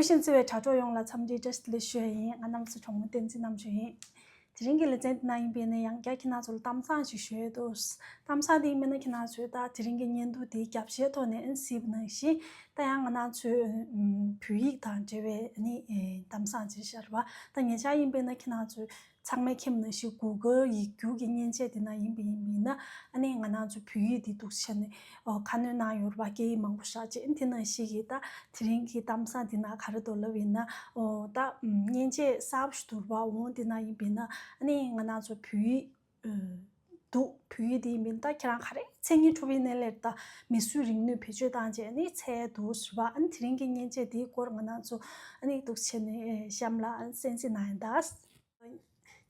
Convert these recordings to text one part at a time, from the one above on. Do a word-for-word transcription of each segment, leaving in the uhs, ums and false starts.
བཀྲ་ཤིས་བརྩེ་བའི་དྲ་གྲོགས་ཡོངས་ལ་འཚམས་འདྲིའི་བཀྲ་ཤིས་བདེ་ལེགས་ཞུ་ཡ་ཡིན། ང་རྣམ་ཚོ་གྲོགས་མོ་བསྟན་འཛིན་རྣམ་གྲོལ་ཡིན། དེ་རིང་གི་ལེ་ཚན་འདི་ན་ཡིན་པས་ན་ཡང་བསྐྱར་ཁྱེད་རང་ཚོ་ལ་གཏམ་བཟང་ཞིག་ཞུ་ཡས་འདུག་གཏམ་བཟང་དེ་ཡིན་པས་ན་ཁྱེད་རང་ཚོས་ད་དེ་རིང་གི་བརྙན་ཐུང་དེ་རྒྱབ་ཤའི་ཐོག་ནས་ཨེན་གཟིགས་པ་ནང་བཞིན། ད་ཡང་ང་རང་ཚོའི་ཨུམ་བོད་ཡིག་དང་འབྲེལ་བའི་ནི་ཨེ་གཏམ་བཟང་ཅིག་ཤར་བ། ད་ཉེ་ཆར་ཡིན་པས་ན་ཁྱེད་རང་ཚོས་ཚང་མས་མཁྱེན་པ་ནང་བཞིན་Google་ཡིག་སྒྱུར་གྱི་མཉེན་ཆས་དེ་ན་ཡིན་པ་ཡིན་པས་ན། ཨ་ནི་ང་རང་ཚོ་བོད་ཡིག་དེ་འདུག་བྱས་ནས་ཨོ་ཁ་སྣོན་གནང་ཡོད་རེད་པ། སྐད་ཡིག་མང་པོ་ཞེ་དྲག་ཅིག་དེ་ནང་བཞིན་གྱི་ད་དེ་རིང་གི་གཏམ་བཟང་དེ་ན་ག་རེ་འདུག་ལབ་ཡིན་ན། ཨོ་ད་ཨུམ་མཉེན་ཆས་གསར་པ་ཞིག་འདུག་པ། འོང་དེ་ན་ཡིན་པས་ན་ཨ་ནི་ང་རང་ཚོ་བོད་ཡིག་ཨ་འདུག་བོད་ཡིག་དེ་ཡིན་པས་ན་ད་ཁྱེད་རང་ག་རེ་མཚན་ཉིད་འཕྲོད་པའི་ནང་ལས་ད་མིས་བཟོས་རིག་ནུས་བེད་སྤྱོད་བཏང་བྱས་ནི་འཚོལ་འདུག་ཟེར་བ། ཨ་ནི་དེ་རིང་གི་མཉེན་ཆས་དེའི་སྐོར་ང་རང་ཚོ་ཨ་ནི་འདུག་བྱས་ནས་གཤམ་ལ་ཨ་ནི་གསན་གཟིགས་གནང་ཡིན་ད།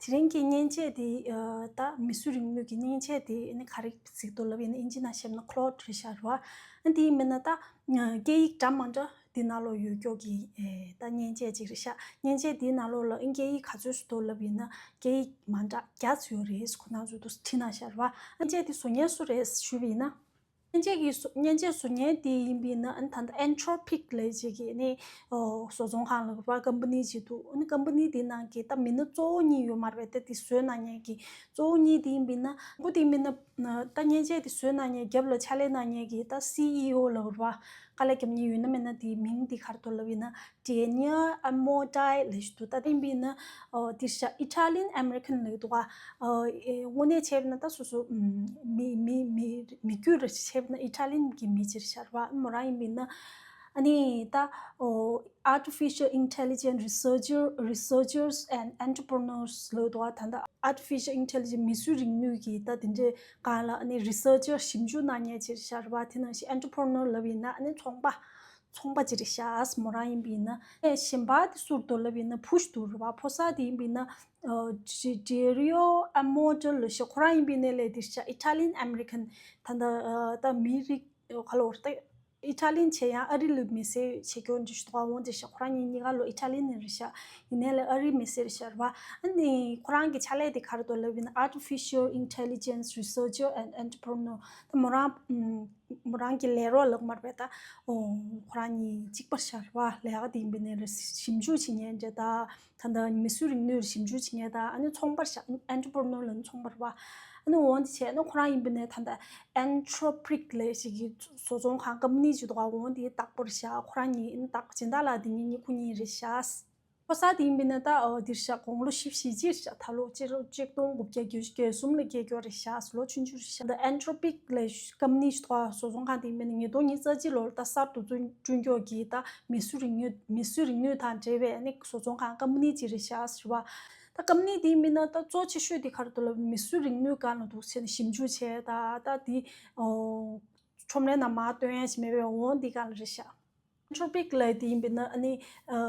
དེ་རིང་གི་མཉེན་ཆས་དེ་ཨ་ད་མིས་བཟོས་རིག་ནུས་ཀྱི་མཉེན་ཆས་དེ་ཨ་ནི་ག་རེ་ཟེར་འདུག་ལབ་ཡིན་ན་ཨིན་ཇི་ནང་བཤད་ན་Claude་རེད་ཤག་རེད་བ། ཨ་དེ་ཡིན་པས་ན་ད་སྐད་ཡིག་འདྲ་མི་འདྲ་དེ་ནང་ལོགས་ཡོད་ཀྱོག་གི་ཨེ་ད་མཉེན་ཆས་ཅིག་རེད་ཤག་མཉེན་ཆས་དེའི་ནང་ལོགས་ལ་ཨ་སྐད་ཡིག་ག་ཚོད་ཞིག་འདུག་ལབ་ཡིན་ན་སྐད་ཡིག་མ་འདྲ་བརྒྱ་ཙམ་ཡོད་རེད། ཁོ་རང་ཚོས་འདུག་བྲིས་གནང་ཤག་རེད་བ། མཉེན་ཆས་དེ་བཟོ་མཁན་སུ་རེད་ཞུས་པ་ཡིན་ན། མཉེན་ཆས་ཀྱི་བཟོ་མཉེན་ཆས་བཟོ་མཁན་དེ་ཡིན་པས་ན་ཨ་ནི་ད་ལྟ་Anthropic་ལབ་ཅིག་གི་ནི་ཨོ་བཟོ་ཚོང་ཁང་ལ་བ་ཀམ་པ་ནི་ཅིག་འདུག་ཨ་ནི་ཀམ་པ་ནི་དེ་ནང་གི་ད་མི་སྣ་གཙོ་བོ་གཉིས་ཡོད་མ་རེད་པས། ད་དེ་བཟོས་གནང་མཁན་གྱི་གཙོ་བོ་གཉིས་དེ་ཡིན་པས་ན། ཁོ་དེ་ཡིན་པས་ན་ད་མཉེན་ཆས་དེ་བཟོས་གནང་མཁན་རྒྱབ་ལ་ཕྱག་ལས་གནང་མཁན་གྱི་ད་སི་ཨི་ཨོ་ལབ་རེད་བ། དཀའ་ལས་རྒྱབ་མཁན་ཡོད་ན་མེད་ན་དེའི་མིང་དེ་ག་རེ་འདུག་ལབ་ཡིན་ན། Daniel Amodei་ལབ་ཞིག་འདུག་ད་དེ་ཡིན་པས་ན་ཨོ་དེ་ཤ་Italian American་ལབ་འདུག་ག་ཨོ་ཨེ་དངོས་གནས་བྱས་པ་ན་ད་སོ་སོ་ཨམ་མི་མི་མི་མི་རྒྱུད་ར་བྱས་པ་ན་ཨི་ཊ་ལི་ཡན་གྱི་མི་ཅིག་རེད་ཤག་རེད་བ། མོ་རང་ཡིན་པས་ན་ཨ་ནི་ད་ཨོ་Artificial Intelligence Researcher Researchers and Entrepreneurs་ལབ་འདུག་ག་ད་ད་Artificial Intelligence་མིས་བཟོས་རིག་ནུས་ཀྱི་ད་དེ་འདྲའི་སྒང་ལ་ཨ་ནི་Researcher་ཞིབ་འཇུག་གནང་མཁན་ཅིག་རེད་ཤག་རེད་བ། དེ་ནང་བཞིན་Entrepreneur་ལབ་ཡིན་ན་ཨ་ནི་ཚོང་པ། ཚོང་པ་ཅིག་རེད་ཤག་མོ་རང་ཡིན་པས་ན། ཨེ་གཞན་པ་དེ་སུ་རེད་འདུག་ལབ་ཡིན་ན་བུ་ཞིག་འདུག་རེད་བ། ཕོ་གསར་དེ་ཡིན་པས་ན་ཨ་Dario Amodei་ལབ་ཤག་ཁོ་རང་ཡིན་པས་ན་ལས་དེ་ཤག Italian American་ད་ད་ཨ་ད་མི་རིགས་ཨ་ག་ལབ་དགོས་རེད། ད་ཨི་ཊ་ལི་ཡན་བྱས་ཡང་ཨ་རི་ལ་མི་སེར་བྱེད་སྐྱོང་འདྲ་ཞིག་འདུག་ག་འོང་དེ་ཤག་ཁོ་རང་གཉིས་གཉིས་ཀ་ལོ་ཨི་ཊ་ལི་ཡན་རེད་ཤག་ཡིན་ནའི་ལས་ཨ་རི་མི་སེར་རེད་ཤག་རེད་བ། ཨ་ནི་ཁོ་རང་གི་ཕྱག་ལས་དེ་ག་རེ་འདུག་ལབ་ཡིན་ན་Artificial Intelligence Researcher and Entrepreneur་ད་མོ་རང་ཨམ། མོ་རང་གི་ལས་རོགས་ལབ་མ་རེད་པས། ད་ཨོ་ཁོ་རང་གཉིས་གཅིག་པ་ཤག་རེད་བ། ལས་ཀ་དེ་ཡིན་པས་ན་ཞིབ་འཇུག་བྱེད་མཁན་འདྲ། ད་ད་ལྟ་མིས་བཟོས་རིག་ནུས་ཞིབ་འཇུག་བྱེད་མཁན། ད་ཨ་ནི་ཚོང་པ་ཤག Entrepreneur་ལབ་ན་ཚོང་པ་རེད་བ། ཨ་ནི་འོང་དེ་བྱས་ན་ཁོ་རང་ཡིན་པས་ན་ད་ལྟ་Anthropic་ལབ་ཞིག་གི་བཟོ་ཚོང་ཁང་ཀམ་པ་ནི་ཅིག་འདུག་ག་འོང་དེ་བདག་པོ་རེད་ཤག་ཁོ་རང་གཉིས་ཨ་ནི་བདག་སྦྱིན་བདག་ལགས་དེ་གཉིས་གཉིས་ཁོ་གཉིས་རེད་ཤག་ཕོ་གསར་དེ་ཡིན་པས་ན་ད་ཨོ་དེ་རེད་ཤག་དགུང་ལོ་བཞི་བཅུ་ཞེ་གཅིག་རེད་ཤག་ད་ལོ་སྤྱི་ལོ་གཅིག་སྟོང་དགུ་བརྒྱ་གྱ་གསུམ་ལ་སྐྱེས་ཀྱོག་རེད་ཤག་ལོ་ཆུང་ཆུང་རེད་ཤག་ད་Anthropic་ལབ་ཀམ་པ་ནི་ཞིག་འདུག་ག་བཟོ་ཚོང་ཁང་དེ་ཡིན་པས་ན་ཉིས་སྟོང་ཉི་ཤུ་རྩ་གཅིག་ལོར་ད་གསར་དུ་བཙུགས་བསྐྲུན་ཀྱོག་གི་ད་མིས་བཟོས་རིག་ནུས་མིས་བཟོས་རིག་ནུས་དང་འབྲེལ་བའི་ནི་བཟོ་ཚོང་ཁང་ཀམ་པ་ནི་ཅིག་རེད་ཤག་ཟེར་བ། ད་ཀམ་པ་ནི་དེ་ཡིན་པས་ན་ད་གཙོ་ཆེ་ཤོས་དེ་ག་རེ་འདུག་ལབ་མིས་བཟོས་རིག་ནུས་སྒང་ལ་འདུག་བྱས་ནས་ཞིབ་འཇུག་བྱས། ད་ད་དེ་ཨོ་ཁྲོམ་རའི་ནང་མར་སྟོན་ཡ་ཞིག་མེད་པའི་འོང་དེ་སྒང་ལ་རེད་ཤག Anthropic་ལབ་དེ་ཡིན་པས་ན་ཨ་ནི་ཨ་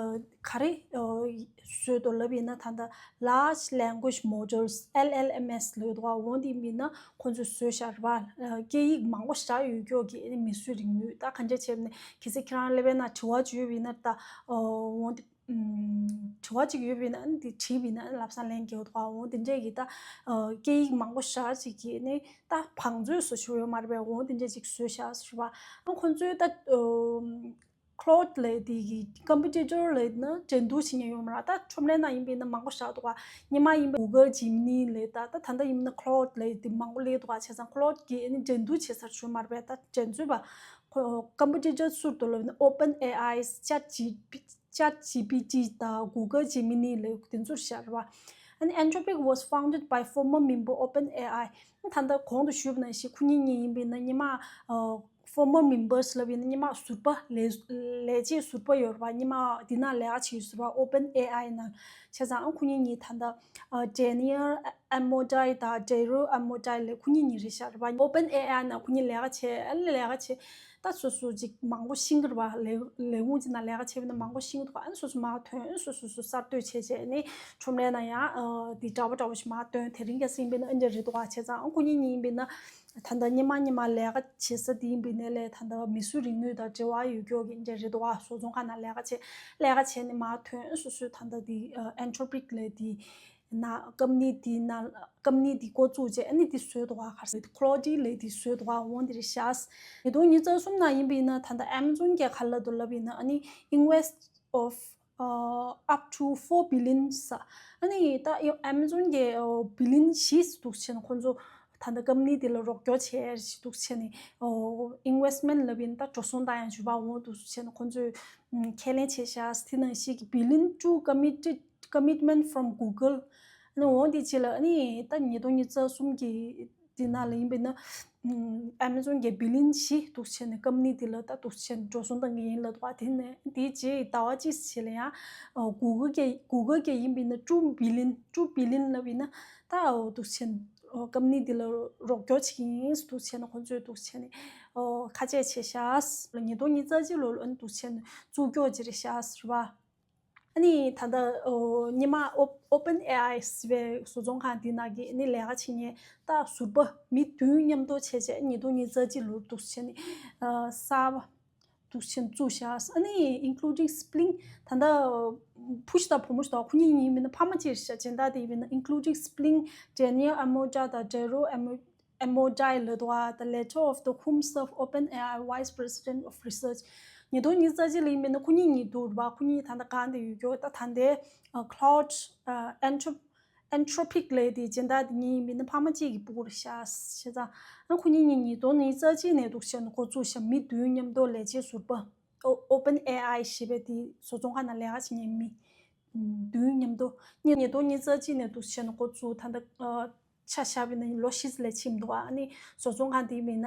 ག་རེ་ཨ་བཟོས་འདུག་ལབ་ཡིན་ན་ད་ལྟ་Large Language Models L L M S་ལབ་འདུག་ག་འོང་དེ་ཡིན་པས་ན་ཁོང་ཚོས་བཟོས་ཤག་རེད་བ། ཨ་སྐད་ཡིག་མང་པོ་ཞེ་དྲག་ཡོད་ཀྱོག་གི་ཨ་ནི་མིས་བཟོས་རིག་ནུས། ད་གང་ཅི་བྱས་ནས་གལ་སྲིད་ཁྱེད་རང་ལས་པའི་ནང་དྲི་བ་བརྗོད་པ་ཡིན་ན་ད་ཨ་འོང་དེ་ཨམ་དྲི་བ་ཅིག་ཡོད་པ་ཡིན་ན་ཨ་ནི་དེ་དྲིས་པ་ཡིན་ན་ཨ་ནི་ལམ་སང་ལན་རྒྱག་འདུག་ག་འོང་དེ་འདྲས་ཀྱི་ད་ཨ་སྐད་ཡིག་མང་པོ་ཞེ་དྲག་ཅིག་གི་ཨ་ནི། ད་བང་མཛོད་བཟོ་ཆོག་ཡོད་མ་རེད་པས། འོང་དེ་འདྲས་ཅིག་བཟོས་ཤག་ཟེར་བ། ཨ་ཁོང་ཚོའི་ད་ཨ་Claude་ལབ་དེ་གི་ཀམ་པི་ཊི་ཊར་ལབ་ན་འགྲན་བསྡུར་བྱེད་མཁན་ཡོད་མ་རེད། ད་ཁྲོམ་རའི་ནང་ཡིན་པས་ན་མང་པོ་ཞེ་དྲག་འདུག་ག་ཉི་མ་ཡིན་པས་Google Gemini་ལབ་ད་ད་ད་ལྟ་ཡིན་ན་Claude་ལབ་དེ་མང་པོ་སླེབས་འདུག་ག་བྱས་ཙང་Claude་གི་ཨ་ནི་འགྲན་བསྡུར་བྱེད་ས་ཡོད་མ་རེད་པས། ད་འགྲན་རྩོད་པ་ཁོ་ཀམ་པི་ཊི་ཊར་སུ་རེད་འདུག་ལབ་ན་OpenAI་ཅེཊ་ཇི་པི་ཅེཊ་ཇི་པི་ཊི་དང་Google Gemini་ལབ་དེ་ཚོ་ཤག་རེད་བ། ཨ་ནི་Anthropic was founded by former member OpenAI། ད་ལྟ་གོང་དུ་ཞུས་པ་ནང་བཞིན་ཁོ་གཉིས་གཉིས་ཡིན་པས་ན་སྔོན་མ་ཨ་former members་ལབ་ཡིན་ན་སྔོན་མ་ཟུར་པ་ལས་ལས་བྱེད་ཟུར་པ་ཡོད་རེད་བ། སྔོན་མ་འདི་ནང་ལས་ཀ་བྱེད་ཡོད་ཟུར་པ་OpenAI་ནང་བྱས་ཙང་ཨ་ཁོ་གཉིས་གཉིས་ད་ལྟ་ཨ་Daniel Amodei་དང་Dario Amodei་ལབ་ཁོ་གཉིས་གཉིས་རེད་ཤག་རེད་བ། OpenAI་ནང་ཁོ་གཉིས་ལས་ཀ་བྱས་ཨ་ལས་ཀ་བྱས། ད་སོ་སོ་ཅིག་མང་པོ་ཤེས་ཀྱི་རེད་བ། ལས་ལས་ཁུངས་ཅིག་ནང་ལས་ཀ་བྱས་པ་ན་མང་པོ་ཤེས་ཀྱི་འདུག་ཨ་ནི་སོ་སོ་མར་ཐོན། སོ་སོ་སོ་གསར་གཏོད་བྱས་བྱས་ནི་ཁྲོམ་རའི་ནང་ཡང་ཨ་དེ་འདྲ་པོ་འདྲ་པོ་ཞིག་མར་ཐོན། དེ་རིང་ཁ་སང་ཡིན་པས་ན་ཨ་འདྲ་རེད་འདུག་བ། བྱས་ཙང་ཨ་ཁོ་གཉིས་གཉིས་ཡིན་པས་ན་ད་ལྟ་སྔོན་མ་སྔོན་མ་ལས་ཀ་བྱེད་ས་དེ་ཡིན་པས་ན་ལས་ད་ལྟ་མིས་བཟོས་རིག་ནུས་དང་འབྲེལ་བ་ཡོད་ཀྱོག་གི་ཨ་འདྲ་རེད་འདུག་བ། བཟོ་ཚོང་ཁང་ནང་ལས་ཀ་བྱས་ལས་ཀ་བྱས་ནི་མར་ཐོན། སོ་སོ་ད་ལྟ་དེ་ཨ་Anthropic་ལབ་དེ། ན་ཀམ་པ་ནི་དེ་ན་ཀམ་པ་ནི་དེ་འགོ་བཙུགས་རྗེས་ཨ་ནི་དེ་བཟོས་འདུག་ག་ག་རེ་ཟེར་Claude་ལབ་དེ་བཟོས་འདུག་ག་འོང་དེ་རེད་ཤག་ཉིས་སྟོང་ཉི་ཤུ་རྩ་གསུམ་ནང་ཡིན་པ་ཡིན་ན་ད་ལྟ་Amazon་གྱི་ག་ལབ་འདུག་ལབ་ཡིན་ན་ཨ་ནི་Invest of uh, up to four billion ས། ཨ་ནི་ད་Amazon གི་billion བཞི་འདུག་བྱས་ནས་ཁོང་ཚོ་ད་ལྟ་ཀམ་ནི་དེ་ལ་རོགས་སྐྱོར་བྱས་ཞིག་འདུག་བྱས་ནས་investment ལབ་ཡིན་ད་འགྲོ་སོང་བཏང་ཡང་འཇུ་བ་འོང་འདུག་བྱས་ནས་ཁོང་ཚོས་ཁས་ལེན་བྱས་ཤག་དེ་ནང་བཞིན་གྱི་billion to committed commitment from Google ཨ་ནི་འོང་དེ་རྗེས་ལ་ཨ་ནི་ད་ཉིས་སྟོང་ཉི་ཤུ་རྩ་གསུམ་གི་དེ་ནང་ལ་ཡིན་པས་ན། Amazon གི་billion བཞི་འདུག་བྱས་ནས་ཀམ་ནི་དེ་ལ་ད་འདུག་བྱས་ནས་འགྲོ་སོང་བཏང་གི་ཡིན་ལབ་འདུག་བ། དེ་ནས་དེའི་རྗེས་ཟླ་བ་གཅིག་རྗེས་ལ་ཡང་Google གི་Google གི་ཡིན་པས་ན་two billion two billion ལབ་ཡིན་ན་ད་འདུག་བྱས་ནས་ཀམ་ནི་དེ་ལ་རོགས་སྐྱོར་བྱེད་ཀྱི་ཡིན་འདུག་བྱས་ནས་ཁོང་ཚོས་འདུག་བྱས་ནས་ཁ་ཆད་བྱས་ཤག་ཉིས་སྟོང་ཉི་ཤུ་རྩ་གཅིག་ལོ་ལ་འདུག་བྱས་ནས་བཙུགས་སྐྱོར་བྱས་རེད་ཤག་ཟེར་བ། ཨ་ནི་ད་ལྟ་སྔོན་མ་Op- OpenAI ཟེར་བའི་བཟོ་ཚོང་ཁང་འདི་ནང་གི་ཨ་ནི་ལས་ཀ་བྱེད་མཁན་ད་ཟུར་པ་མི་བདུན་མཉམ་དུ་བྱས་རྗེས་ཉིས་སྟོང་ཉི་ཤུ་རྩ་གཅིག་ལོར་འདུག་བྱས་ནས་གསར་པ་འདུག་བྱས་ནས་བཙུགས་བཞག་ཨ་ནི་including Spring ད་ལྟ་བུ་ཞིག་དང་བུ་མོ་ཞིག་དང་ཁོ་གཉིས་གཉིས་མིན་ན་ཕ་མ་གཅིག་རེད་ཤག་སྦྱིན་བདག་དེ་ཡིན་ན་including Spring Daniel Amodja དང་Jero Amo- Amodjai ལབ་འདུག་བ། The latter of the whom serve OpenAI Vice President of Research ཉིས་སྟོང་ཉི་ཤུ་རྩ་གཅིག་ལ་ཡིན་པས་ན་ཁོ་གཉིས་གཉིས་འདུག་བ། ཁོ་གཉིས་ད་ལྟ་གང་དེ་ཡོད་རྒྱུ་ད་ད་ལྟའི་Claude Anthro- Anthropic ལབ་དེ་སྦྱིན་བདག་དེ་གཉིས་ཡིན་པས་ན་ཕ་མ་གཅིག་གི་སྤུ་གུ་རེད་ཤག་བྱས་ཙང་ཨ་ཁོ་གཉིས་གཉིས་ཉིས་སྟོང་ཉི་ཤུ་རྩ་གཅིག་ནས་འདུག་བྱས་ན་འགོ་བཙུགས་ཤག་མི་བདུན་མཉམ་དུ་ལས་བྱེད་ཟུར་པ་OpenAI ཞེས་པའི་དེ་བཟོ་ཚོང་ཁང་ནང་ལས་ཀ་བྱེད་མཁན་མི་བདུན་མཉམ་དུ་ཉིས་ཉིས་སྟོང་ཉི་ཤུ་རྩ་གཅིག་ནས་འདུག་བྱས་ན་འགོ་བཙུགས་ད་ལྟ་ཆ་བཞག་པ་ཡིན་ན་ལོ་བཞི་ཙམ་ལས་ཕྱིན་མི་འདུག་ཨ་ནི་བཟོ་ཚོང་ཁང་དེ་མིན་ན་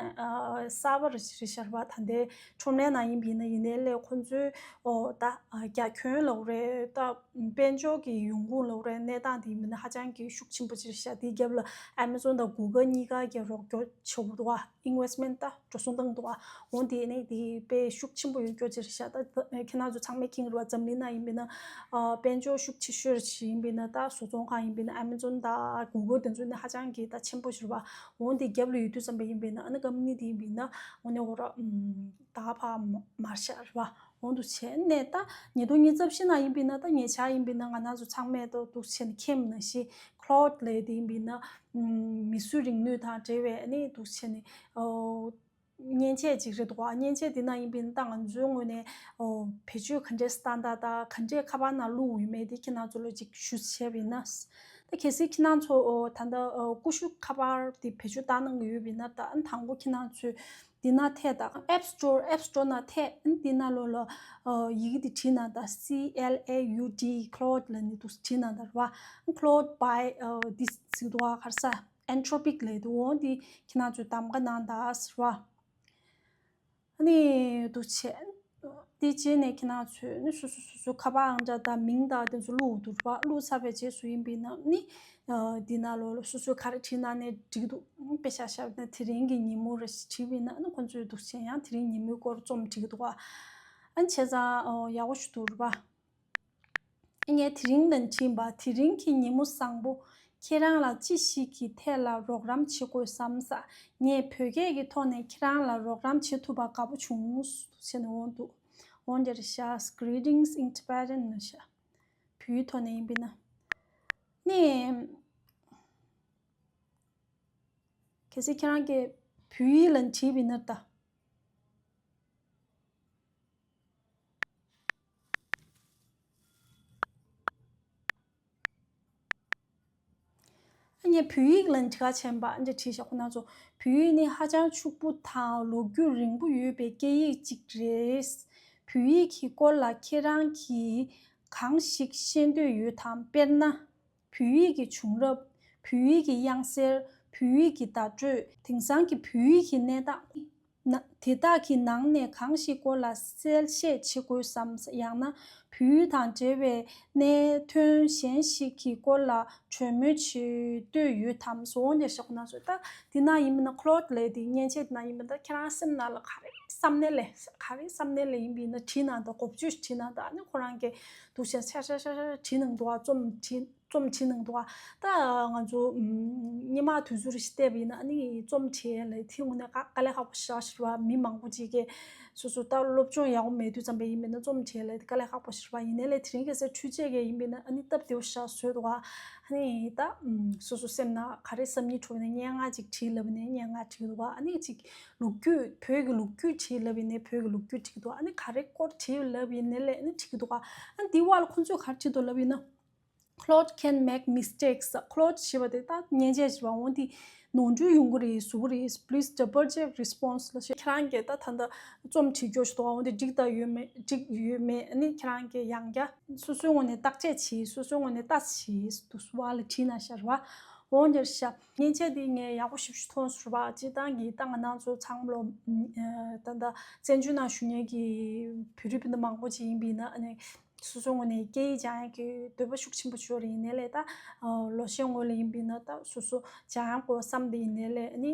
གསར་པ་རེད་ཤག་རེད་ཤག་རེད་པ། ད་ལྟའི་ཁྲོམ་རའི་ནང་ཡིན་པ་ཡིན་ན་ཡིན་ནའི་ལས་ཁོང་ཚོའི་ཨོ་ད་རྒྱ་ཁྱོན་ལབ་དགོས་རེད། ད་དཔལ་འབྱོར་གྱི་ཡོང་ཁུངས་ལབ་དགོས་རེད། གནས་སྟངས་དེ་ཡིན་པ་ཡིན་ན་ཧ་ཅང་གི་ཤུགས་ཆེན་པོ་ཅིག་རེད་ཤག་དེའི་རྒྱབ་ལ་Amazon དང་Google གཉིས་ཀ་གི་རོགས་སྐྱོར་བྱེད་དགོས་འདུག་ཨ། investment ད་འགྲོ་སོང་བཏང་འདུག་ཨ། འོང་དེ་ནས་དེ་དཔེ་ཤུགས་ཆེན་པོ་ཡོད་སྐྱོ་ཅིག་རེད་ཤག་ད་ཁྱེད་རང་ཚོ་ཚང་མས་མཁྱེན་གྱི་རེད་པ། འཛམ་གླིང་ནང་ཡིན་པས་ན་དཔལ་འབྱོར་ཤུགས་ཆེ་ཤོས་ཅིག་ཡིན་པས་ན་ད་བཟོ་ཚོང་ཁང་ཡིན་པས་ན་Amazon དང་Google དེ་ཚོ་ནི་ཧ་ཅང་གི་ད་ཆེན་པོ་ཞིག་རེད་པ། འོང་དེ་རྒྱབ་ལ་ཡོད་དུས་ཙམ་པ་ཡིན་པས་ན་ཨ་ནི་ཀམ་ནི་དེ་ཡིན་པས་ན་འོང་ནས་འོ་ར་ད་ཕ་མར་ཤག་རེད་པ། འོང་དུ་བྱས་ནས་ད་ཉིས་སྟོང་ཉི་ཤུ་རྩ་བཞི་ནང་ཡིན་པས་ན་ད་ཉེ་ཆར་ཡིན་པས་ན་ང་རང་ཚོ་ཚང་མས་ད་འདུག་བྱས་ནས་མཁྱེན་ནང་བཞིན་Claude ལབ་དེ་ཡིན་པས་ན་མིས་བཟོས་རིག་ནུས་དང་འབྲེལ་བའི་ཨ་ནི་འདུག་བྱས་ནས་མཉེན་ཆས་ཅིག་རེད་འདུག་བ། མཉེན་ཆས་འདི་ནང་ཡིན་པས་ན་ད་ང་ཚོའི་ངོས་ནས་ཨོ་བེད་སྤྱོད་ག་འདྲས་བཏང་སྟངས་དང་ག་འདྲས་ཁ་པར་ནང་བླུགས་ཡོད་མེད་དེ་ཁྱེད་རང་ཚོ་ལ་ཅིག་ཞུ་བྱས་པ་ཡིན་ན། ད་གལ་སྲིད་ཁྱེད་རང་ཚོ་ཨོ་ད་ལྟ་ཨོ་ཀུ་ཤུ་ཁ་པར་དེ་བེད་སྤྱོད་བཏང་གནང་གི་ཡོད་པ་ཡིན་ན་ད་དང་པོ་ཁྱེད་རང་ཚོས་འདི་ནང་ཐད་དང་App Store App Store ནང་ཐད་འདི་ནང་ལོགས་ལ་ཨོ་ཡི་གེ་འདི་བྲིས་གནང་དང་། C L A U D Claude ལབ་ནས་འདུག་བྲིས་གནང་དང་རེད་བ། Claude by ཨོ་འདི་ཟེར་འདུག་བ། ག་རེ་ཟ། Anthropic ལབ་འདུག་འོ་འདི་ཁྱེད་རང་ཚོས་གདམ་ག་གནང་དང་ཟེར་བ། ཨ་ནི་འདུག་བྱས། དེ་རྗེས་ནས་ཁྱེད་རང་ཚོས་ནི་སོ་སོ་སོ་སོའི་ཁ་པར་ཨང་གྲངས་དང་མིང་དང་དེ་ཚོ་བླུགས་འདུག་པ། བླུགས་ཚར་བའི་རྗེས་སུ་ཡིན་པས་ན་ནི་འདི་ནང་ལོགས་ལ་སོ་སོའི་ག་རེ་བྲིས་གནང་ནས་འགྲིག་འདུག་དཔེ་བཞག་བཞག་ན་དེ་རིང་གི་ཉིན་མོ་རེ་ཞིག་བྲིས་པས་ན་ནི་ཁོང་ཚོས་འདུག་བྱས་ཡང་དེ་རིང་ཉིན་མོའི་སྐོར་རྩོམ་བྲིས་འདུག་པ། ཨ་ནི་བྱས་ཙང་ཡག་པོ་ཞིག་འདུག་རེད་པ། ངས་དེ་རིང་ལ་བྲིས་པ། དེ་རིང་གི་ཉིན་མོ་བཟང་པོ། ཁྱེད་རང་ལ་ཅི་ཞིག་གི་ཐད་ལ་རོགས་རམ་བྱེད་དགོས་བསམ་ས། ངས་བོད་སྐད་ཀྱི་ཐོག་ནས་ཁྱེད་རང་ལ་རོགས་རམ་བྱེད་ཐུབ་པ་དགའ་པོ་བྱུང་། ཟེར་ནས་འོང་འདུག་འོང་འདིར་བཞག Greetings in Tibetan ནས་བཞག་བོད་ཡིག་ཐོག་ནས་ཡིན་པས་ན། ནས། གལ་སྲིད་ཁྱེད་རང་གིས་བོད་ཡིག་ལ་བྲིས་པ་ཡིན་ན་ད། ངས་བོད་ཡིག་ལ་འདི་ག་བྱས་པ་འདི་བྲིས་ཤག་ཁོ་ན་ཚོ། བོད་ཡིག་ནི་ཧ་ཅང་ཕྱུག་པོ་དང་ལོ་རྒྱུས་རིང་པོ་ཡོད་པའི་སྐད་ཡིག་ཅིག་རེད། བོད་ཡིག་གི་སྐོར་ལ་ཁྱེད་རང་གིས་གང་ཞིག་ཤེས་འདོད་ཡོད་དམ། དཔེར་ན། བོད་ཡིག་གི་བྱུང་རབས། བོད་ཡིག་གི་དབྱངས་གསལ། བོད་ཡིག་གི་བརྡ་སྤྲོད། དེང་སང་གི་བོད་ཡིག་གི་གནས་སྟངས། ན། དེ་དག་གི་ནང་ནས་གང་ཞིག་སྐོར་ལ་གསལ་བཤད་བྱེད་དགོས་སམ། ཡང་ན་བོད་ཡིག་དང་འབྲེལ་བའི་གནད་དོན་གཞན་ཞིག་གི་སྐོར་ལ་གྲོས་མོལ་བྱེད་འདོད་ཡོད་དམ། ཟེར་འོང་དེ་ཞོག་ན་ཟེར། ད་དེ་ན་ཡིན་མིན་ན་Claude་ལབ་དེ་མཉེན་ཆས་དེ་ན་ཡིན་མིན་ད་ཁྱེད་རང་སེམས་ནང་ལ་ག་རེ་བསམ་ནས་ལས་ག་རེ་བསམ་ནས་ལས་ཡིན་པ་ཡིན་ན་བྲིས་གནང་དང་། འགོ་བརྗོད་བྲིས་གནང་དང་། ཨ་ནི་ཁོ་རང་གིས་འདུག་བྱས་ཤ་ཤ་ཤ་ཤ་བྲིས་གནང་འདུག་ཨ། རྩོམ་བྲིས། རྩོམ་བྲིས་གནང་འདུག་ཨ། ད་ང་ཚོ་ཨམ། སྔོན་མ་དུས་ཚོད་རེ་ཞིག་བལྟས་པ་ཡིན་ན་ཨ་ནི་རྩོམ་བྲིས་ཡས་ལ་དེ་དངོས་གནས་དཀའ་དཀའ་ལས་ཁག་པོ་ཞེ་དྲག་ཞིག་རེད་བ། མི་མང་པོ་ཅིག་གིས་ སོ་སོ་ད་སློབ་སྦྱོང་ཡག་པོ་མེད་དུས་ཙམ་པ་ཡིན་པས་ན་རྩོམ་བྲིས་ལ་དཀའ་ལས་ཁག་པོ་ཞིག་རེད་པ། ཡིན་ནའི་ལས་དེ་རིང་ཁ་སང་འཕྲུལ་ཆས་ཀྱི་ཡིན་པས་ན་ཨ་ནི་སྟབས་བདེ་པོ་ཞིག་བཟོས་འདུག་ག་ཨ་ནི་ད་སོ་སོ་སེམས་ན་ག་རེ་བསམ་སྙིང་བྲོ་བ་ནས་སྙན་ངག་ཅིག་བྲིས་ལབ་ནས་སྙན་ངག་བྲིས་འདུག་ག་ཨ་ནི་ཅིག་ལོ་རྒྱུས་བོད་ཀྱི་ལོ་རྒྱུས་བྲིས་ལབ་ཡིན་ནའི་བོད་ཀྱི་ལོ་རྒྱུས་བྲིས་འདུག་ཨ་ནི་ག་རེ་སྐོར་བྲིས་ལབ་ཡིན་ནའི་ལས་ཨ་ནི་བྲིས་འདུག་ཨ་ནི་འདི་བར་ལ་ཁོང་ཚོས་ག་རེ་བྲིས་འདུག་ལབ་ཡིན་ན། Claude can make mistakes. Claude ཞེས་པ་དེ་ད་མཉེན་ཆས་ཞེས་པ་འོང་དེ་ནོར་འཁྲུལ་ཡོང་གི་རེད་བཟོ་གི་རེད། Please double check response ལ་ཞེས་ཁྱེད་རང་གིས་ད་ད་ལྟ་རྩོམ་བྲིས་རྒྱུ་ཞིག་འདུག་ག་འོང་དེ་འགྲིག་ད་ཡོད་མེད་འགྲིག་ཡོད་མེད་ཨ་ནི་ཁྱེད་རང་གིས་ཡང་བསྐྱར་སོ་སོའི་ངོས་ནས་བརྟག་དཔྱད་བྱེད། སོ་སོའི་ངོས་ནས་ལྟ་བྱེད་དུ་བ་ལ་བྲིས་ན་ཤར་བ་འོང་དེར་ཤ། མཉེན་ཆས་དེ་ངས་ཡག་པོ་ཞིབ་ཞིབ་མཐོང་སོང་བ། སྤྱིར་བཏང་གི་ད་ང་རང་ཚོ་ཚང་མ་ལོ་ད་ད་བཙན་བྱོལ་ནང་བཞུགས་མཁན་གྱི་བོད་རིགས་སྤུན་ཟླ་མང་པོ་ཅིག་ཡིན་པ་ཡིན་ན་ཨ་ནི། སོ་སོའི་ངོས་ནས་སྐད་ཡིག་སྦྱང་ཡག་གི་འདོད་པ་ཤུགས་ཆེན་པོ་ཞིག་ཡོད་རེད། ཡིན་ནའི་ལས་ད་ལོ་ཤས་སྔོན་ལ་ཡིན་པ་ཡིན་ན་ད་སོ་སོ་སྦྱང་ཡག་གི་བསམ་སྟེ་ཡིན་ནའི་ལས་ནི་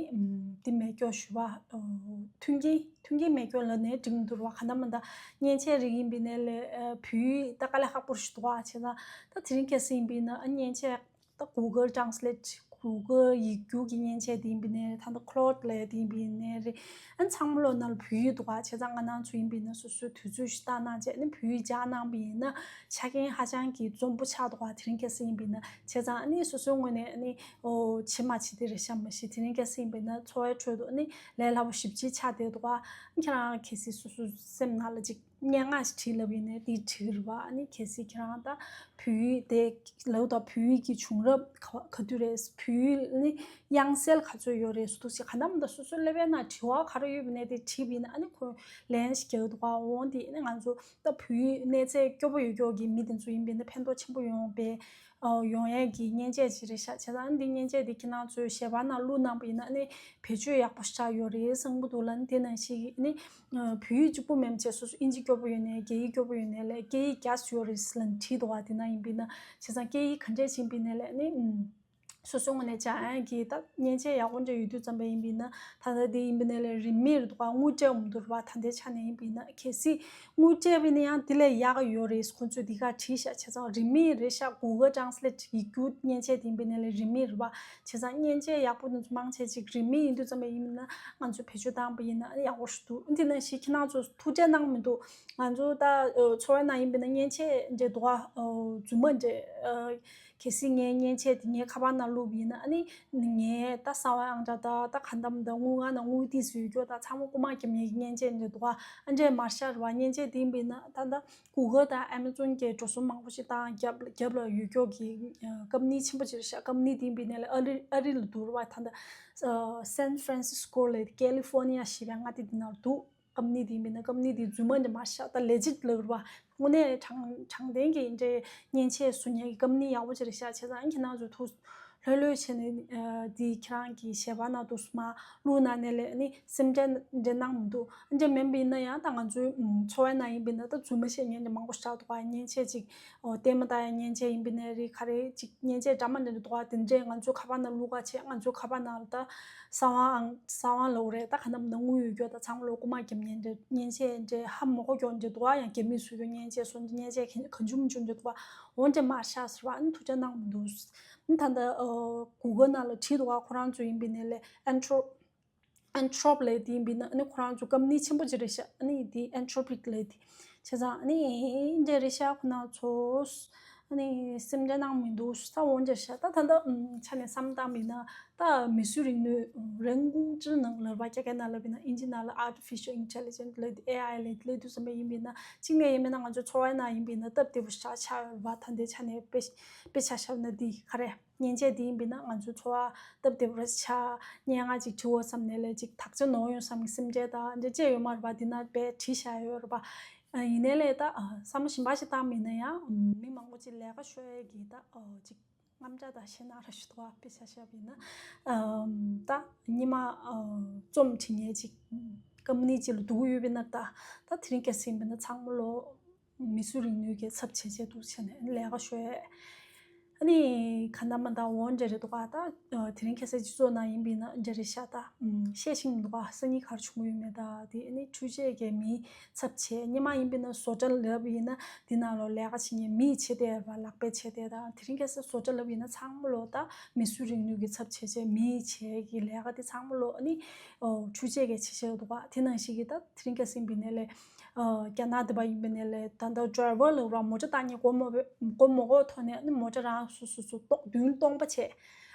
འདི་མེད་སྐྱོ་ཞུ་བ། མཐུན་རྐྱེན་མཐུན་རྐྱེན་མེད་སྐྱོ་ལབ་ནའི་འགྲིག་མི་འདུག་བ། ག་འདྲ་མི་འདྲ་མཉེན་ཆས་རིགས་ཡིན་པ་ཡིན་ནའི་ལས་བོད་ཡིག་ད་དཀའ་ལས་ཁག་པོ་ཞིག་འདུག་བ། བྱས་ཙང་ད་དེ་རིང་ཁ་སང་ཡིན་པ་ཡིན་ན་མཉེན་ཆས་ད་Google Translate Google ཡིག་སྒྱུར་གྱི་མཉེན་ཆས་དེ་ཡིན་པ་ཡིན་ནའི་ད་ལྟ་Claude ལབ་ཡག་དེ་ཡིན་པ་ཡིན་ནའི་རེད། ཨ་ནི་ཚང་མ་ལོ་ནང་ལ་བོད་ཡིག་འདུག་ག་བྱས་ཙང་ང་རང་ཚོ་ཡིན་པ་ཡིན་ན་སོ་སོའི་དུས་ཚོད་ཞིག་བཏང་གནང་བྱས་ཨ་ནི་བོད་ཡིག་སྦྱང་གནང་པ་ཡིན་ན་ཆ་རྐྱེན་ཧ་ཅང་གི་འཛོམས་པོ་ཆགས་འདུག་ག་དེ་རིང་ཁ་སང་ཡིན་པ་ཡིན་ན། བྱས་ཙང་ཨ་ནི་སོ་སོའི་ངོས་ནས་ཨ་ནི་ཨོ་བྱེད་མ་བྱེད་དེ་རེད་ཤག་མ་གཞི་དེ་རིང་ཁ་སང་ཡིན་པ་ཡིན་ན་འཚོ་བའི་ཁྲོད་དུ་ཨ་ནི་ལས་སླ་པོ་ཞེ་པོ་ཅིག་ཆགས་བསྡད་འདུག་ག་ཁྱེད་རང་གལ་སྲིད་སོ་སོའི་སེམས་ནང་ལ་ཅིག་སྙན་ངག་ཞིག་བྲིས་ལབ་ཡིན་ནའི་དེ་བྲིས་རེད་བ། ཨ་ནི་གལ་སྲིད་ཁྱེད་རང་ད་བོད་ཡིག་དེ་ལབ་དང་བོད་ཡིག་གི་བྱུང་རབས་ག་ག་དུས་རེད། བོད་ཡིག་ནི་དབྱངས་གསལ་ག་ཚོད་ཡོད་རེད། སུ་དུ་ཞིག་ག་འདྲ་མི་འདྲ་སོ་སོའི་ཀླད་པའི་ནང་དྲི་བ་ག་རེ་ཡོད་པ་ནས་དེ་དྲིས་པ་ཡིན་ན་ཨ་ནི་ཁོས་ལན་ཞིག་རྒྱག་འདུག་ག་འོང་དེ་ཨ་ནི་ང་ཚོ་ད་བོད་ཡིག་གནས་ཚད་སྐྱོ་པོ་ཡོད་ཀྱོག་གི་མི་དེ་ཚོ་ཡིན་པ་ཡིན་ན་ཕན་ཐོགས་ཆེན་པོ་ཡོང་བས། ཡོང་ཡས་ཀྱི་མཉེན་ཆས་ཅིག་རེད་ཤག་བྱས་ཙང་འདི་མཉེན་ཆས་འདི་ཁྱེད་རང་ཚོའི་ཞལ་པར་ནང་བླུགས་གནང་པ་ཡིན་ན་ནི་བེད་སྤྱོད་ཡག་པོ་ཞིག་ཆགས་ཡོད་རེད་བསམ་གྱི་འདུག་ལ། ནི་དེ་ནང་བཞིན་གྱི་ནི་བོད་ཡིག་གཅིག་པུ་མིན་པ་བྱས་སོ་སོ་ཨིན་ཇི་སྐྱོ་པོ་ཡོད་ནའི་རྒྱ་ཡིག་སྐྱོ་པོ་ཡོད་ནའི་ལས་སྐད་ཡིག་བརྒྱ་ཡོད་རེད་ཟེར་ལབ་ནས་བྲིས་འདུག་བ། དེ་ན་ཡིན་པ་ཡིན་ན་བྱས་ཙང་སྐད་ཡིག་ག་འདྲས་ཡིན་པ་ཡིན་ནའི་ལས་ནི་སོ་སོའི་ངོས་ནས་སྦྱང་ཡས་ཀྱི་ད་མཉེན་ཆས་ཡག་པོ་འདྲ་ཡོད་དུས་ཙམ་པ་ཡིན་པ་ཡིན་ན་ད་ལྟ་དེ་ཡིན་པ་ཡིན་ནའི་ལས་རིན་མེད་རེད་འདུག་བ། དངུལ་སྤྲད་འོང་འདུག་བ། ད་ལྟའི་ཆ་ནས་ཡིན་པ་ཡིན་ན་གལ་སྲིད། དངུལ་སྤྲད་པ་ཡིན་ན་ཡང་དེ་ལས་ཡག་ག་ཡོད་རེད། ཁོང་ཚོས་འདི་ག་བྲིས་ཤག་བྱས་ཙང་རིན་མེད་རེད་ཤག Google Translate ཡིག་སྒྱུར་མཉེན་ཆས་དེ་ཡིན་པ་ཡིན་ན་ལས་རིན་མེད་རེད་བ། བྱས་ཙང་མཉེན་ཆས་ཡག་པོ་དེ་ཚོ་མང་ཆེ་ཅིག་རིན་མེད་ཡིན་དུས་ཙམ་པ་ཡིན་ན་ང་ཚོས་བེད་སྤྱོད་བཏང་པ་ཡིན་ན་ཡག་པོ་ཞིག་འདུག་འདི་ནང་བཞིན་ཁྱེད་རང་ཚོ་ཐུགས་ཁྲལ་གནང་མི་འདུག་ང་ཚོ་ད་འཚོ་བའི་ནང་ཡིན་པ་ཡིན་ན་མཉེན་ཆས་འདྲ་འདུག་ག་རྫུན་མ་འདྲ། གལ་སྲིད་ངའི་མཉེན་ཆས་དེ་ངའི་ཁ་པར་ནང་བླུགས་པ་ཡིན་ན་ཨ་ནི་ངའི་ད་གསང་བའི་ཨང་གྲངས་དང་ད་ག་འདྲ་མི་འདྲ་དངུལ་ཁང་ནང་དངུལ་ཏོག་ཙམ་ཡོད་རྒྱུ་དང་ཚང་མ་རྐུ་མ་བརྒྱབ་མཁན་གྱི་མཉེན་ཆས་འདྲ་འདུག་ག་ཨ་འདྲས་མ་ཤར་བ་མཉེན་ཆས་དེ་ཡིན་པ་ཡིན་ན་ད་ད་Google དང་Amazon གྱི་འགྲོ་སོང་མང་པོ་ཞིག་བཏང་རྒྱབ་རྒྱབ་ལ་ཡོད་རྒྱུ་གི་ཀམ་ནི་ཆེན་པོ་ཅིག་རེད་ཤག་ཀམ་ནི་དེ་ཡིན་པ་ཡིན་ན་ལས་ཨ་རི་ཨ་རི་ལ་འདུག་རེད་བ། ད་ད་San Francisco ལ་California ཞེས་པའི་མངའ་སྡེ་དེ་ནང་འདུག་ཀམ་ནི་དེ་ཡིན་པ་ཡིན་ན་ཀམ་ནི་དེ་རྫུན་མ་འདྲ་མ་རེད་ཤག་ད་ལེ་ཇིཊ་ལབ་རེད་བ། དངོས་གནས་དྲང་དྲང་བདེན་གྱི་འདྲའི་མཉེན་ཆས་བཟོ་མཁན་གྱི་ཀམ་ནི་ཡག་པོ་ཅིག་རེད་ཤག་བྱས་ཙང་ཁྱེད་རང་ཚོ་ཐུགས་ལྷོད་ལྷོད་བྱས་ནས་དེ་ཁྱེད་རང་གི་ཞལ་པར་ནང་དུ་མར་བླུགས་གནང་ནས་ལས་ནི་སེམས་ཁྲལ་འདྲ་གནང་མི་འདུག་འདྲ་མིན་པ་ཡིན་ན་ཡང་ད་ང་ཚོའི་འཚོ་བའི་ནང་ཡིན་པ་ཡིན་ན་ད་རྫུན་མ་བཤད་མཁན་འདྲ་མང་པོ་ཞིག་འདུག་བ། མཉེན་ཆས་ཅིག་ཨོ་ལྟད་མོ་ལྟ་ཡག་མཉེན་ཆས་ཡིན་པ་ཡིན་ན་རེད། ག་རེ་ཅིག་མཉེན་ཆས་འདྲ་མི་འདྲ་འདུག་བ། དེ་འདྲས་ང་ཚོའི་ཁ་པར་ནང་བླུགས་ག་བྱས་ང་ཚོའི་ཁ་པར་ནང་ལ་ད་གསང་བའི་ཨང་གསང་བ་ལབ་རེད། ད་ག་འདྲ་མི་འདྲ་དངུལ་ཡོད་རྒྱུ་དང་ཚང་མ་ལོ་རྐུ་མ་བརྒྱབ་མཁན་འདྲ་མཉེན་ཆས་འདྲ་ཧ་མ་གོ་རྒྱུ་འདྲ་འདུག་བ། ཡང་རྒྱ་མིས་བཟོས་རྒྱུ་མཉེན་ཆས་བཟོ་འདྲ་མཉེན་ཆས་གང་བྱུང་མི་བྱུང་འདྲ་འདུག་བ། འོ་འདྲ་མ་རེད་ཤག་ཟེར་བ། ཨ་ནི་ཐུགས་ཁྲལ་གནང་མི་འདུག་ཨ་ནི་ད་ལྟ་Google ནང་ལ་བྲིས་འདུག་བ། ཁོ་རང་ཚོ་ཡིན་པ་ཡིན་ན་ལས་Anthro Anthropic ལབ་དེ་ཡིན་པ་ཡིན་ན་ཨ་ནི་ཁོ་རང་ཚོ་ཀམ་ནི་ཆེན་པོ་ཅིག་རེད་ཤག་ཨ་ནི་དེ་Anthropic ལབ་དེ་བྱས་ཙང་ཨ་ནི་འདྲ་རེད་ཤག་ཁོ་རང་ཚོ་ཨ་ནི་སེམས་ཁྲལ་གནང་མི་འདུག་ས་འོ་འདྲ་ཤག་ད་ད་ལྟ་ཆ་ནས་བསམ་བཏང་པ་ཡིན་ན་ད་མིས་བཟོས་རིག་ནུས་人工智能ལབ་པ་སྐྱ་སྐད་ནང་ལབ་པ་ཡིན་ན་ཨིན་ཇི་ནང་ལ་Artificial Intelligence ལབ་དེ་ཨེ་ཨའི་ལབ་དེ་ལབ་དུས་ཙམ་པ་ཡིན་པ་ཡིན་ན་གཅིག་ནས་ཡིན་པ་ཡིན་ན་ང་ཚོ་འཚོ་བའི་ནང་ཡིན་པ་ཡིན་ན་སྟབས་བདེ་པོ་ཞིག་ཆགས་ཡོད་རེད་བ། ད་ལྟའི་ཆ་ནས་དཔེ་དཔེ་ཆ་བཞག་ན་འདི་ག་རེ། མཉེན་ཆས་འདི་ཡིན་པ་ཡིན་ན་ང་ཚོའི་འཚོ་བ་སྟབས་བདེ་པོ་རེ་ཆགས། སྙན་ངག་ཅིག་བྲི་འོ་བསམ་ནས་ལས་ཅིག་དག་ཆ་ནོར་ཡོང་བསམ་གྱི་སེམས་ཁྲལ་དང་འདྲ་ཅི་ཡོད་མ་རེད་པ། འདི་ན་དཔེ་བྲིས་བཞག་ཡོད་རེད་པ། ཡིན་ནའི་ལས་ད་བསམ་བློ་གཞན་པ་ཞིག་བཏང་མིན་ན་ཡང་མི་མང་པོ་ཅིག་ལས་ཀ་ཤོར་ཡས་ཀྱི་ད་ཅིག་དངངས་སྐྲག་དང་ཞེད་སྣང་ར་ཞུ་དོ་བ། དཔེ་ཆ་བཞག་པ་ཡིན་ན་ད་ཉི་མ་རྩོམ་བྲིས་མཁན་ཅིག་ཀམ་པ་ནི་ཅིག་ལ་འདུག་ཡོད་པ་ཡིན་ན་ད་ད་དེ་རིང་ཁ་སང་ཡིན་པ་ཡིན་ན་ཚང་མ་ལོ། མིས་བཟོས་རིག་ནུས་ཀྱི་ཚབ་བྱེད་ཆེད་དུ་བྱས་ནས་ལས་ཀ་ཤོར་ཡས། ཨ་ནི་ག་འདྲ་མ་འདྲ་འོང་འདྲ་རེད་འདུག་ག་ད་དེ་རིང་ཁ་སང་སྤྱི་ཚོགས་ནང་ཡིན་པ་ཡིན་ན་འདྲ་རེད་ཤག་ད་ཤེས་ཤིང་འདུག་ག་སང་ཉིན་ག་རེ་བྱུང་གི་ཡོད་མེད། ད་དེ་ཨ་ནི་འཕྲུལ་ཆས་ཀྱིས་མིའི་ཚབ་བྱས། སྔོན་མ་ཡིན་པ་ཡིན་ན་བཟོ་གྲྭ་ལབ་ཡིན་ན་དེ་ནང་ལོགས་ལས་ཀ་བྱེད་མཁན་མིས་བྱེད་བསྡད་པ་ལག་པས་བྱེད་བསྡད། ད་དེ་རིང་ཁ་སང་བཟོ་གྲྭ་ལབ་ཡིན་ན་ཚང་མ་ལོགས་ད་མིས་བཟོས་རིག་ནུས་ཀྱི་ཚབ་བྱས་བྱས་མིས་བྱེད་ཀྱི་ལས་ཀ་དེ་ཚང་མ་ལོགས་ཨ་ནི་འཕྲུལ་ཆས་ཀྱིས་བྱེད་བྱེད་འདུག་ག་དེ་ནང་བཞིན་གྱི་ད་དེ་རིང་ཁ་སང་ཡིན་པ་ཡིན་ན་ལས། རྒྱ་ནག་དེ་པ་ཡིན་པ་ཡིན་ན་ལས་ད་ལྟ་ཌ་རའི་ཝར་ལབ་ར་མོ་ཊ་བཏང་མཁན་མགོ་མ་མགོ་མ་འཁོར་ཐོག་ནས་ཨ་ནི་མོ་ཊ་རང་སོ་སོ་སོ་ཏོག་མདུན་སྟོང་པ་བྱས།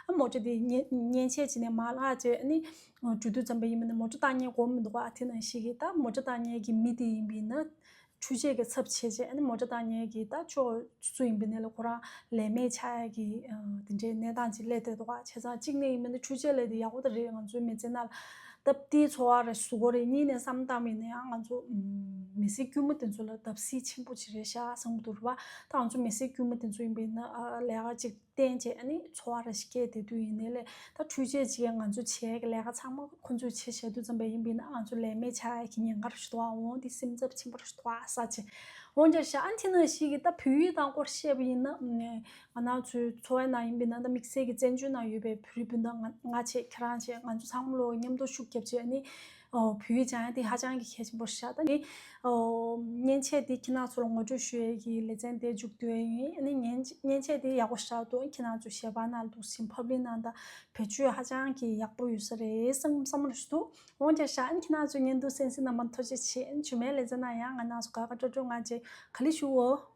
ཨ་མོ་ཊ་དེ་མཉེན་མཉེན་ཆས་བྱས་ནས་མར་ལྷག་བྱས། ཨ་ནི་འགྲོ་དུས་ཙམ་པ་ཡིན་པ་ཡིན་ན་མོ་ཊ་བཏང་མཁན་མགོ་མི་འདུག་ག་དེ་ནང་བཞིན་གྱི་ད་མོ་ཊ་བཏང་མཁན་གྱི་མི་དེ་ཡིན་པ་ཡིན་ན་འཕྲུལ་ཆས་ཀྱི་ཚབ་བྱས་བྱས། ཨ་ནི་མོ་ཊ་བཏང་མཁན་གྱི་ད་ཕྱོགས་སུ་ཡིན་པ་ཡིན་ན་ལས་ཁོ་རང་ལས་མེད་ཆགས་ཡ་གི་དེ་འདྲའི་གནས་སྟངས་ཅིག་སླེབས་བསྡད་འདུག་ག་བྱས་ཙང་གཅིག་ནས་ཡིན་པ་ཡིན་ན་འཕྲུལ་ཆས་ལས་དེ་ཡག་པོ་ད་རེད། ང་ཚོའི་མི་ཚེ་ནང་ལ་སྟབས་བདེའི་འཚོ་བ་རེད་བཟོ་གི་རེད། གཉིས་ནས་བསམ་བཏང་བ་ཡིན་ན་ཡང་ང་ཚོ་མི་སེར་དཀྱུས་མ་དེ་ཚོ་ལ་བརྡབ་གསིག་ཆེན་པོ་ཅིག་རེད་ཤག་བསམ་གྱི་འདུག་རེད་པ། ད་ང་ཚོ་མི་སེར་དཀྱུས་མ་དེ་ཚོ་ཡིན་པ་ཡིན་ན་ཨ་ལས་ཀ་ཅིག་བསྟེན་བྱས་ཨ་ནི་འཚོ་བ་རེ་ཞིག་སྐྱེལ་བསྡད་དུས་ཡིན་ནའི་ལས་ད་འཕྲུལ་ཆས་ཅིག་གིས་ང་ཚོ་བྱས་ཀྱི་ལས་ཀ་ཚང་མ་ཁོ་ཚོས་བྱས་བྱས་དུས་ཙམ་པ་ཡིན་པ་ཡིན་ན་ང་ཚོ་ལས་མེད་ཆགས་ཡ་གི་ཉེན་ཁ་རེ་ཞིག་འདུག་ག་འོང་དེ་སེམས་འཚབ་ཆེན་པོ་རེ་ཞིག་འདུག་ག་ས་ཆེ་འོང་རྒྱུ་རེད་ཤག་ཨ་ནི་དེ་ནང་བཞིན་གྱི་ད་བོད་ཡིག་དང་སྐོར་བཤད་པ་ཡིན་ན། ང་རང་ཚོའི་འཚོ་བའི་ནང་ཡིན་པ་ཡིན་ན་ད་དམིགས་བསལ་གྱི་བཙན་བྱོལ་ནང་ཡོད་པའི་བོད་རིགས་སྤུན་ཟླ་ང་ང་བྱས་ཁྱེད་རང་བྱས་ང་ཚོ་ཚང་མ་ལོ་མཉམ་དུ་ཤུགས་རྒྱབ་བྱས་ཨ་ནི་བོད་ཡིག་སྦྱང་ཡ་དེ་ཧ་ཅང་གི་གལ་ཆེན་པོ་ཞིག་ད་ནི་མཉེན་ཆས་དེ་ཁྱེད་རང་ཚོ་ལ་ངོ་སྤྲོད་ཞུ་ཡ་གི་ལེ་ཚན་དེ་མཇུག་བསྡུ་ཡ་ཡིན། ཨ་ནི་མཉེན་མཉེན་ཆས་དེ་ཡག་པོ་ཞིག་འདུག་ཁྱེད་རང་ཚོ་ཞལ་པར་ནང་འདུག་སེ་ཕབ་ལེན་གནང་ད་བེད་སྤྱོད་ཧ་ཅང་གི་ཡག་པོ་ཡོད་ས་རེད་བསམ་བསམ་བློ་ཞིག་འདུག་འོང་རྒྱུ་རེད་ཤག་ཨ་ནི་ཁྱེད་རང་ཚོ་བརྙན་ཐུང་གསན་གཟིགས་གནང་བར་ཐུགས་རྗེ་ཆེ། ཨ་ནི་རྗེས་མའི་ལེ་ཚན་ནང་ཡང་ང་རང་ཚོ་དགའ་དགའ་སྤྲོ་སྤྲོ་ངང་བྱས་ག་ལེར་ཞུའོ།